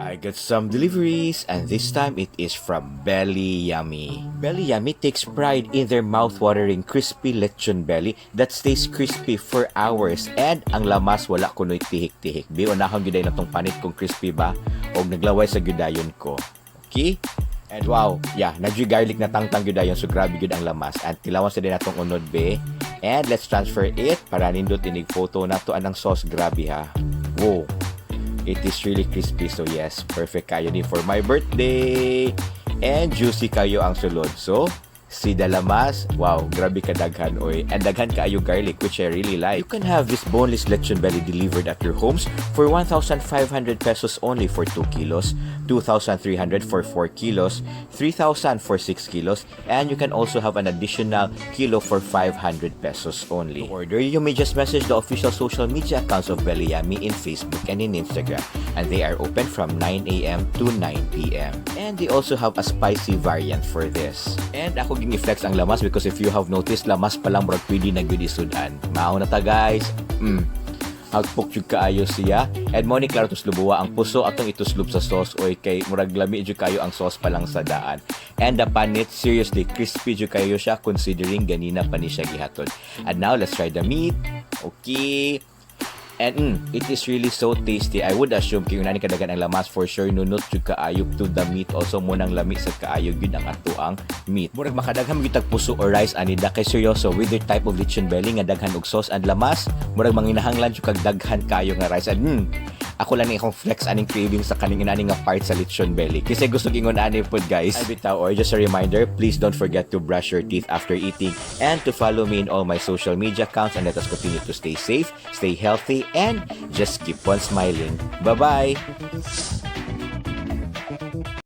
I got some deliveries, and this time it is from Belly Yummy. Belly Yummy takes pride in their mouth-watering crispy lechon belly that stays crispy for hours and ang lamas wala kunoy tihik-tihik. Bi, unahon gyud na tong panit kung crispy ba og naglaway sa gyudayon ko. Okay? And wow, yeah, nadyoy garlic na tangtang gyud dayon, so grabe gyud ang lamas. And tilawan sa din atong unod, be. And let's transfer it para nindot inig photo nato anang sauce, grabe ha. Wow. It is really crispy, so yes, perfect kayo ni for my birthday. And juicy kayo ang sulod. So, see the lamas, wow, grabe kadaghan oy. And daghan kaayo garlic, which I really like. You can have this boneless lechon belly delivered at your homes for 1,500 pesos only for 2 kilos, 2,300 for 4 kilos, 3,000 for 6 kilos, and you can also have an additional kilo for 500 pesos only. To order, you may just message the official social media accounts of Belly Yummy in Facebook and in Instagram, and they are open from 9 a.m. to 9 p.m. And they also have a spicy variant for this. And ako ging i-flex ang lamas because if you have noticed, lamas pa lang murag pwede na gyud isud-an. Mao na ta, guys. Hagpok jud kaayo siya. And mo ni klaro tuslubuwa ang puso atong ituslob sa sauce oy, kay murag lami jud kayo ang sauce pa lang sa daan. And the panit, seriously, crispy jud kayo siya considering ganina pa ni siya gihatod. And now let's try the meat. Okay. And it is really so tasty. I would assume kay nani kadaghan ang lamas, for sure nunot jud kaayo to the meat also, mo nang lami sa kaayo gyud ang atoang meat. Murag makadaghan gyud tag puso or rice ani da kay seryoso, with their type of lechon belly nga daghan og sauce and lamas, murag manginahanglan jud kag daghan kaayo nga rice. And ako lang ni akong flex aning craving sa kaning inani nga part sa lechon belly. Kasi gusto ingon ani pod, guys. Ay bitaw, or just a reminder, please don't forget to brush your teeth after eating and to follow me in all my social media accounts, and let us continue to stay safe, stay healthy, and just keep on smiling. Bye-bye!